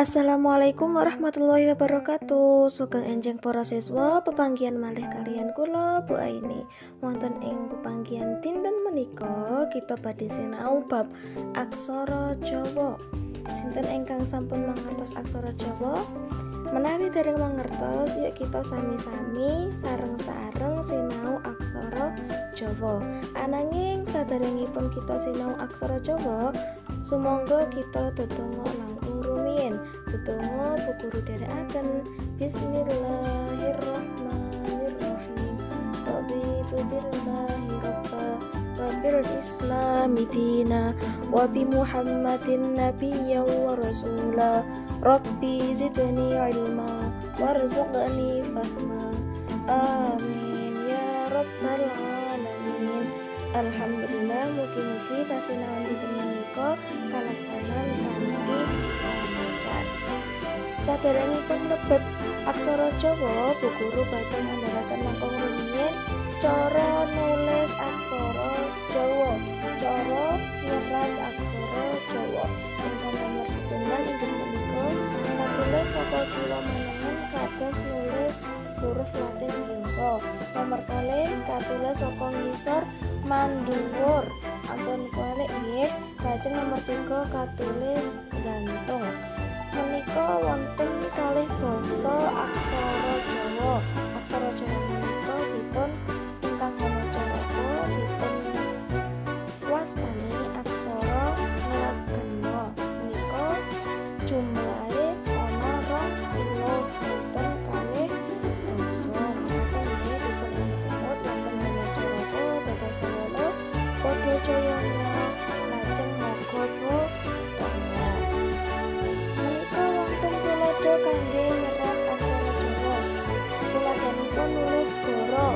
Assalamualaikum warahmatullahi wabarakatuh. Sugeng enjing para siswa, pepanggihan malih kaliyan kula Bu Aini. Wonten ing pepanggihan dinten menika kita badhe sinau bab aksara Jawa. Sinten ingkang sampun mangertos aksara Jawa? Menawi dereng mangertos, yuk kita sami-sami sareng-sareng sinau aksara Jawa. Ananging saderengipun kita sinau aksara Jawa, sumangga kita dedonga langkung rumiyin. Dedonga Bu Guru dherekaken. Bismillahirrahmanirrahim. Raditu billahi rabba wa bil islami dina wa bi Muhammadin nabiyyan wa rasula. Rabbi zidni ilma warzuqni fahma. Amin ya rabbal alamin. Alhamdulillah, mugi-mugi pasinaon dinten menika kalaksanan kanthi lancar. Saderengipun mlebet aksara Jawa, Bu Guru badhe ngandharaken langkung rumiyin cara nulis aksara Jawa, cara nyerat aksara Jawa. Ingkang nomor setunggal inggih menika katulis saka kiwa manengen kados nulis huruf Latin biasa. Nomor kalih katulis saka ngisor mandhuwur. Ampun kualik nggih. Lajeng nomor 3 katulis gantung. Menika wonten kalih dasa aksara Jawa. Aksara Jawa menika dipun ingkang hana caraka dipun wastani aksara nglegena. Menika jumlahe ana 20 wonten kalih dasa. Mekaten nggih dipun emut-emut wonten hana caraka dados wolu padha jayana lajeng moga ba. Menika wonten tuladha kangge nyerat aksara Jawa. Tuladhanipun nulis goro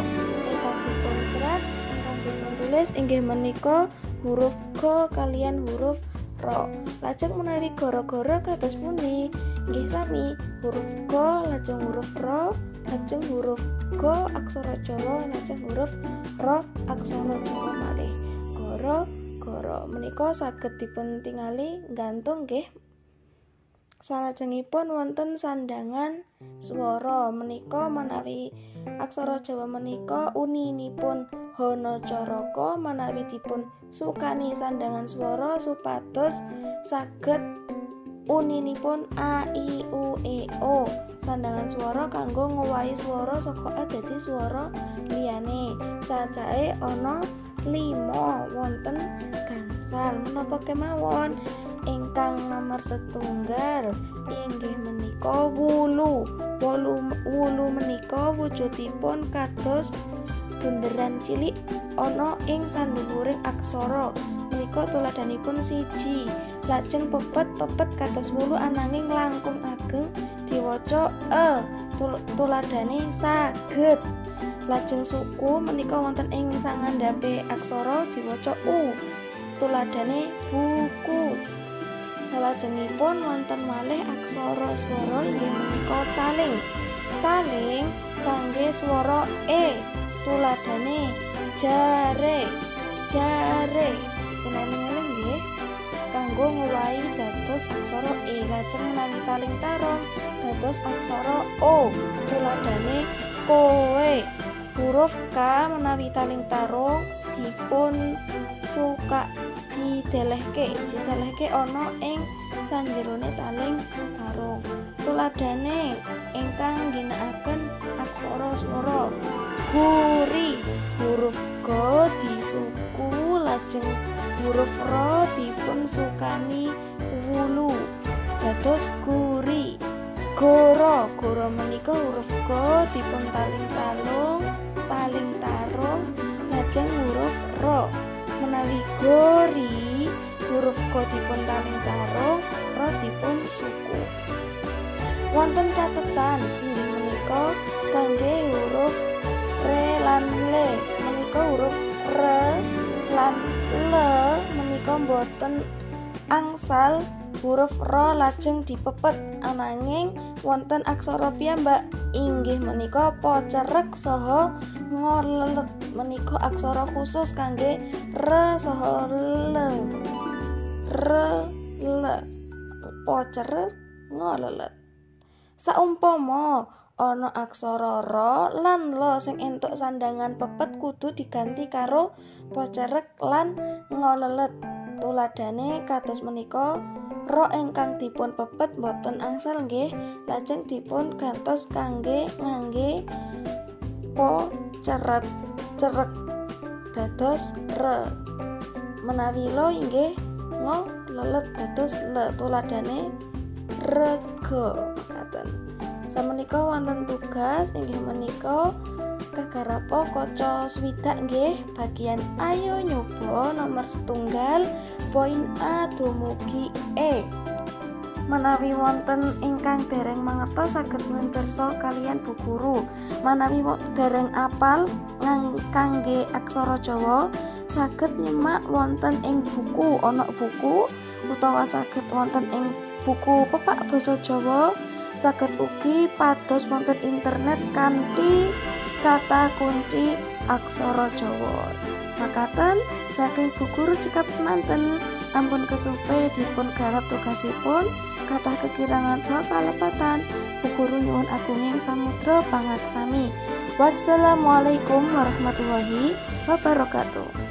ingkang dipun serat, ingkang dipun tulis inggih menika huruf G kaliyan huruf R. Lajeng menawi goro-goro kados pundi? Nggih sami, huruf G lajeng huruf R, lajeng huruf G aksara Jawa, lajeng huruf R aksara Jawa malih. Goro goro menika saged dipun tingali gantung nggih. Salajengipun wonten sandhangan swara menika menawi aksara Jawa menika uninipun hana caraka menawi dipun sukani sandhangan swara supados saged uninipun a i u e o. Sandhangan swara kanggo ngowahi swara saka a dadi swara liyane. Cacahe ana 5 wonten gangsal. Menapa kemawon? Ingkang nomor setunggal inggih menika wulu. Wulu menika wujudipun kados bunderan cilik ana ing sandhuwuring aksara. Menika tuladhanipun 1. Lajeng pepet-pepet kados wulu ananging langkung ageng diwaca e. Tuladhane saged. Lajeng suku menika wonten ing sangandhape aksara diwaca u. Tuladhane buku. Salajengipun wonten malih aksara swara inggih menika taling. Taling kangge swara e. Tuladhane jare. Jare dipun eling-eling nggih. Kanggo ngowahi dados aksara e. Lajeng menawi taling tarung dados aksara o. Tuladhane kowe. Huruf K menawi taling tarung dipun suka didelehke, diselehke ana ing sanjerone taling tarung. Tuladhane ingkang ngginakaken aksara swara guri. Huruf G disuku lajeng huruf R dipun sukani wulu dados guri. Goro, goro menika huruf G dipun taling talung, taling tarung lajeng huruf R. Menawi gori, huruf G dipun taling tarung, R dipun suku. Wonten catetan inggih menika kangge huruf R lan L. Menika huruf R lan L menika boten angsal huruf R lajeng dipepet, ananging wonten aksara piyambak inggih menika pocerek saha ngolelet. Menika aksara khusus kangge R saha L. R L pocerek ngolelet. Saumpama ana aksara ra lan la sing entuk sandhangan pepet kudu diganti karo po cerek lan ngolelet. Tuladhane kados menika, ra ingkang dipun pepet boten angsal nggih, lajeng dipun gantos kangge ngangge po ceret cerek dados re. Menawi lo inggih ngo lelet dados le. Tuladhane rega makaten. Samenika wonten tugas inggih menika kagarapo kaca swidak nggih, bagian ayo nyoba nomor setunggal poin A dumugi E. Menawi wonten ingkang dereng mangertos saged nyuwun pirsa kaliyan Bu Guru. Menawi dereng apal kangge aksara Jawa saged nyimak wonten ing buku, ana buku utawa saged wonten ing buku pepak basa Jawa, saged ugi pados wonten internet kanthi kata kunci aksara Jawa. Makaten saking Bu Guru cekap semanten, ampun kesupe dipun garap tugasipun, kathah kekirangan saha kalepatan. Bu Guru nyuwun agunging samudra pangaksami. Wassalamualaikum warahmatullahi wabarakatuh.